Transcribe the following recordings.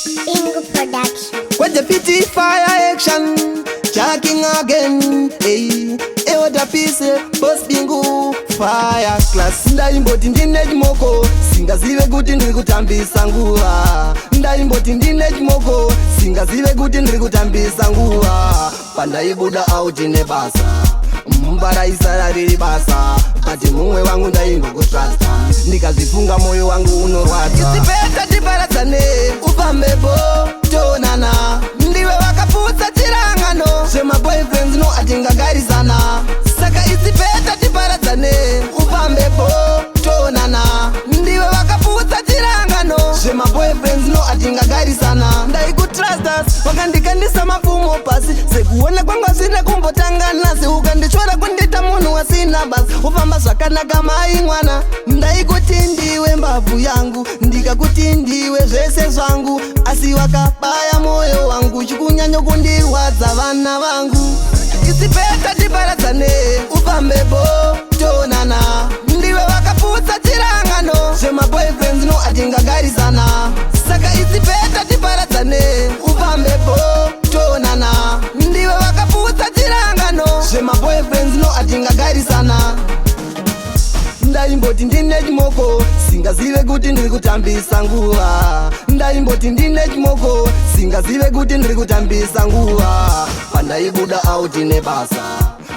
Bingo Production. With the pity fire action, jacking again. Hey, hey, what a piece, boss bingu fire class. Ndaimboti ndine chimoko, singazive kuti ndiri kutambisa nguva. Ndaimboti ndine chimoko, singazive kuti ndiri kutambisa nguva. Pandaibuda out nebasa, mumba raisara riri basa, but mumwe wangu ndaimbokutrasta, ndikazvifunga moyo wangu unorwadza. It's better tiparadzane, ufambepo toonana. Ndiwe wakaputsa chirangano, zvemaboyfriends no, atingagarisana. Saka it's better tiparadzane, ufambepo toonana. Ndiwe wakaputsa chirangano, zvemaboyfriends no, atingagarisana. Ndaikutrasta, wakandikandisa mapfumo pasi. Sekuona kwangu hazvina kumbotanga nasi. Ukandichora kundita munhu wasina basa. Ufamba zvakanaka mai mwana. Ndaikuti ndiwe mbavhu yangu, ndikakuti ndiwe zvese zvangu, asi wakabaya moyo wangu, chikunyanya kundirwadza vana vangu. It's better tiparadzane, ufambepo toonana. Ndiwe wakaputsa chirangano, zvemaboyfriends no, atingagarisana. Saka it's better tiparadzane, ufambepo toonana. Ndiwe wakaputsa chirangano, zvemaboyfriends no, atingagarisana. Ndaimboti ndine chimoko, singazive kuti ndiri kutambisa nguva. Ndaimboti ndine chimoko, singazive kuti ndiri kutambisa nguva. Pandaibuda out nebasa,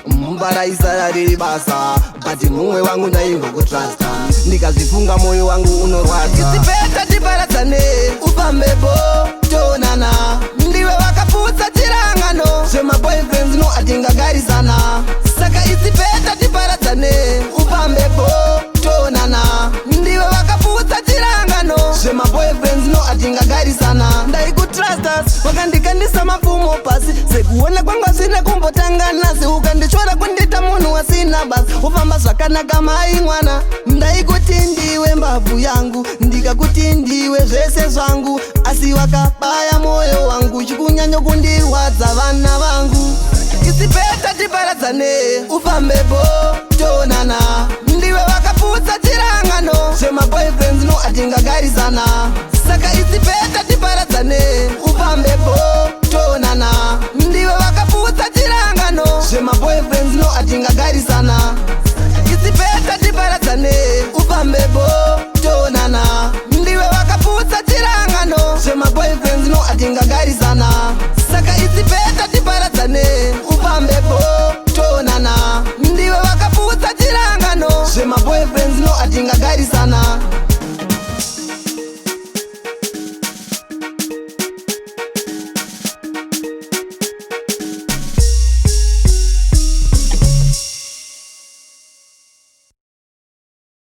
mumba raisara riri basa, but mumwe wangu ndaimbokutrasta, ndikazvifunga moyo wangu unorwadza. It's better tiparadzane, ufambepo toonana. Ndiwe wakaputsa chirangano, zvemaboyfriends no, atingagarisana. Saka it's better tiparadzane, ufambepo toonana. Ndiwe wakaputsa chirangano, zvemaboyfriends no, atingagarisana. Ndaikutrasta, wakandikandisa mapfumo pasi. Sekuona kwangu hazvina kumbotanga nasi. Ukandichora kundita munhu wasina basa. Ufamba zvakanaka mai mwana. Ndaikuti ndiwe mbavhu yangu, ndikakuti ndiwe zvese zvangu, asi wakabaya moyo wangu, chikunyanya kundirwadza vana vangu. It's better tiparadzane, ufambepo toonana. Ndiwe wakaputsa chirangano, zvemaboyfriends no, atingagarisana. Saka it's better tiparadzane, ufambepo toonana. Ndiwe wakaputsa chirangano, zvemaboyfriends no, atingagarisana. It's better tiparadzane, ufambepo toonana. Ndiwe wakaputsa chirangano, zvemaboyfriends no, atingagarisana.